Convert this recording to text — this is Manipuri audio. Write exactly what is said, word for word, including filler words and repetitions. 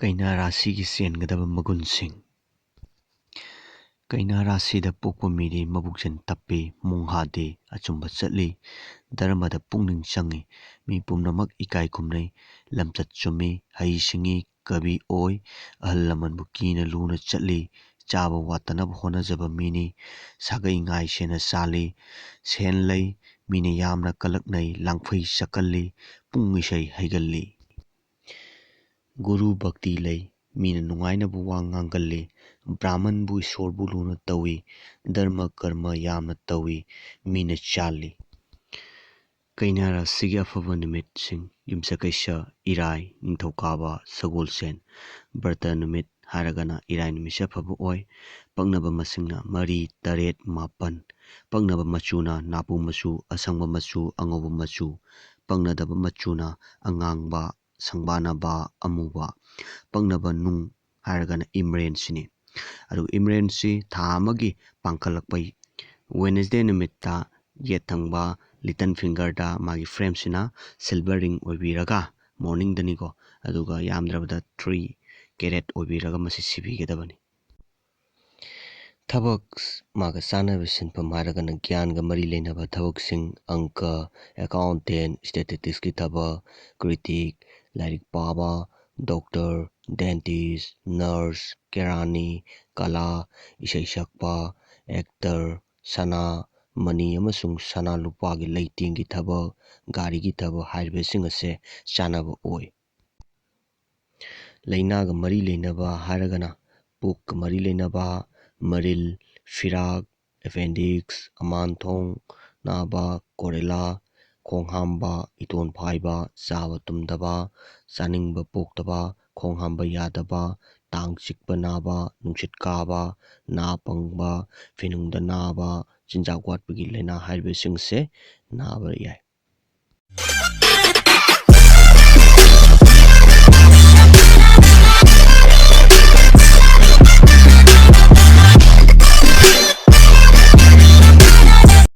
ꯀꯩꯅꯥ ꯔꯥꯁꯤꯒꯤ ꯆꯦꯟꯒꯗꯕ ꯃꯒꯨꯟꯁꯤꯡ꯫ ꯀꯩꯅꯥ ꯔꯥꯁꯤꯗ ꯄꯣꯛꯄ ꯃꯤꯗꯤ ꯃꯕꯨꯛꯆꯦꯜ ꯇꯞꯄꯤ, ꯃꯣꯡꯍꯥꯗꯤ, ꯑꯆꯨꯝꯕ ꯆꯠꯂꯤ, ꯙꯔꯃꯗ ꯄꯨꯛꯅꯤꯡ ꯆꯪꯉꯤ, ꯃꯤ ꯄꯨꯝꯅꯃꯛ ꯏꯀꯥꯏ ꯈꯨꯝꯅꯩ, ꯂꯝꯆꯠ ꯆꯨꯝꯃꯤ, ꯍꯩ ꯁꯤꯡꯉꯤ, ꯀꯕꯤ ꯑꯣꯏ, ꯑꯍꯜ ꯂꯃꯟꯕꯨ ꯀꯤꯅ ꯂꯨꯅ ꯆꯠꯂꯤ, ꯆꯥꯕ ꯋꯥꯠꯇꯅꯕ ꯍꯣꯠꯅꯖꯕ ꯃꯤꯅꯤ, ꯁꯥꯒꯩ ꯉꯥꯏ ꯁꯦꯟꯅ ꯆꯥꯜꯂꯤ, ꯁꯦꯟ ꯂꯩ, ꯃꯤꯅ ꯌꯥꯝꯅ ꯀꯂꯛꯅꯩ, ꯂꯥꯡꯐꯩ ꯆꯀꯜꯂꯤ, ꯄꯨꯡ ꯏꯁꯩ ꯍꯩꯒꯜꯂꯤ꯫ ꯒꯨꯔꯨ ꯚꯛꯇꯤ ꯂꯩ, ꯃꯤꯅ ꯅꯨꯡꯉꯥꯏꯅꯕ ꯋꯥ ꯉꯥꯡꯒꯜꯂꯤ, ꯕ꯭ꯔꯥꯍꯃꯟꯕꯨ ꯏꯁꯣꯔꯕꯨ ꯂꯨꯅ ꯇꯧꯏ, ꯙꯔꯃ ꯀꯔꯃ ꯌꯥꯝꯅ ꯇꯧꯏ, ꯃꯤꯅ ꯆꯥꯜꯂꯤ꯫ ꯀꯩꯅꯥ ꯔꯥꯁꯤꯒꯤ ꯑꯐꯕ ꯅꯨꯃꯤꯠꯁꯤꯡ: ꯌꯨꯝꯁꯀꯩꯁ, ꯏꯔꯥꯏ, ꯅꯤꯡꯊꯧꯀꯥꯕ, ꯁꯒꯣꯜꯁꯦꯟ꯫ ꯕ꯭ꯔꯇ ꯅꯨꯃꯤꯠ ꯍꯥꯏꯔꯒꯅ ꯏꯔꯥꯏ ꯅꯨꯃꯤꯠꯁꯦ ꯑꯐꯕ ꯑꯣꯏ꯫ ꯄꯛꯅꯕ ꯃꯁꯤꯡꯅ ꯃꯔꯤ, ꯇꯔꯦꯠ, ꯃꯥꯄꯟ꯫ ꯄꯛꯅꯕ ꯃꯆꯨꯅ ꯅꯥꯄꯨ ꯃꯆꯨ, ꯑꯁꯪꯕ ꯃꯆꯨ, ꯑꯉꯧꯕ ꯃꯆꯨ꯫ ꯄꯛꯅꯗꯕ ꯃꯆꯨꯅ ꯑꯉꯥꯡꯕ, ꯁꯪꯕꯥꯅꯕ, ꯑꯃꯨꯕ꯫ ꯄꯛꯅꯕ ꯅꯨꯡ ꯍꯥꯏꯔꯒꯅ ꯏꯃꯔꯦꯟꯁꯤꯅꯤ꯫ ꯑꯗꯨꯒ ꯏꯃꯔꯦꯟꯁꯤ ꯊꯥ ꯑꯃꯒꯤ ꯄꯥꯡꯈꯠꯂꯛꯄ ꯋꯦꯅꯁꯗꯦ ꯅꯨꯃꯤꯠꯇ ꯌꯦꯠ ꯊꯪꯕ ꯂꯤꯇꯜ ꯐꯤꯡꯒꯔꯗ ꯃꯥꯒꯤ ꯐ꯭ꯔꯦꯝꯁꯤꯅ ꯁꯤꯜꯚꯔ ꯔꯤꯡ ꯑꯣꯏꯕꯤꯔꯒ, ꯃꯣꯔꯅꯤꯡꯗꯅꯤꯀꯣ, ꯑꯗꯨꯒ ꯌꯥꯝꯗ꯭ꯔꯕꯗ ꯊ꯭ꯔꯤ ꯀꯦꯔꯦꯠ ꯑꯣꯏꯕꯤꯔꯒ ꯃꯁꯤ ꯁꯤꯕꯤꯒꯗꯕꯅꯤ꯫ ꯊꯕꯛ ꯃꯥꯒ ꯆꯥꯟꯅꯕ ꯁꯤꯟꯐꯝ ꯍꯥꯏꯔꯒꯅ ꯒ꯭ꯌꯥꯟꯒ ꯃꯔꯤ ꯂꯩꯅꯕ ꯊꯕꯛꯁꯤꯡ, ꯑꯪꯀ, ꯑꯦꯀꯥꯎꯟꯇꯦꯟ, ꯁ꯭ꯇꯦꯇꯤꯁꯇꯤꯛꯁꯀꯤ ꯊꯕꯛ, ꯀ꯭ꯔꯤꯇꯤꯛ, ꯂꯥꯏꯔꯤꯛ ꯄꯥꯕ, ꯗꯣꯛꯇꯔ, ꯗꯦꯟꯇꯤꯁ, ꯅꯔꯁ, ꯀꯦꯔꯥꯅꯤ, ꯀꯂꯥ, ꯏꯁꯩ ꯁꯛꯄ, ꯑꯦꯛꯇꯔ, ꯁꯅꯥ, ꯃꯅꯤ ꯑꯃꯁꯨꯡ ꯁꯅꯥ ꯂꯨꯄꯥꯒꯤ ꯂꯩꯇꯦꯡꯒꯤ ꯊꯕꯛ, ꯒꯥꯔꯤꯒꯤ ꯊꯕꯛ ꯍꯥꯏꯔꯤꯕꯁꯤꯡ ꯑꯁꯦ ꯆꯥꯟꯅꯕ ꯑꯣꯏ꯫ ꯂꯥꯏꯅꯥꯒ ꯃꯔꯤ ꯂꯩꯅꯕ ꯍꯥꯏꯔꯒꯅ ꯄꯨꯛꯀ ꯃꯔꯤ ꯂꯩꯅꯕ, ꯃꯔꯤꯜ, ꯐꯤꯔꯥꯛ, ꯑꯦꯄꯦꯟꯗꯤꯛꯁ, ꯑꯃꯥꯟꯊꯣꯡ ꯅꯥꯕ, ꯀꯣꯔꯦꯂꯥ, ꯈꯣꯡ ꯍꯥꯝꯕ, ꯏꯇꯣꯟ ꯐꯥꯏꯕ, ꯆꯥꯕ ꯇꯨꯝꯗꯕ, ꯆꯥꯅꯤꯡꯕ ꯄꯣꯛꯇꯕ, ꯈꯣꯡ ꯍꯥꯝꯕ ꯌꯥꯗꯕ, ꯇꯥꯡ ꯆꯤꯛꯄ ꯅꯥꯕ, ꯅꯨꯡꯁꯤꯠ ꯀꯥꯕ, ꯅꯥ ꯄꯪꯕ, ꯐꯤꯅꯨꯡꯗ ꯅꯥꯕ, ꯆꯤꯟꯖꯥꯛ ꯋꯥꯠꯄꯒꯤ ꯂꯥꯏꯅꯥ ꯍꯥꯏꯔꯤꯕꯁꯤꯡꯁꯦ ꯅꯥꯕ ꯌꯥꯏ꯫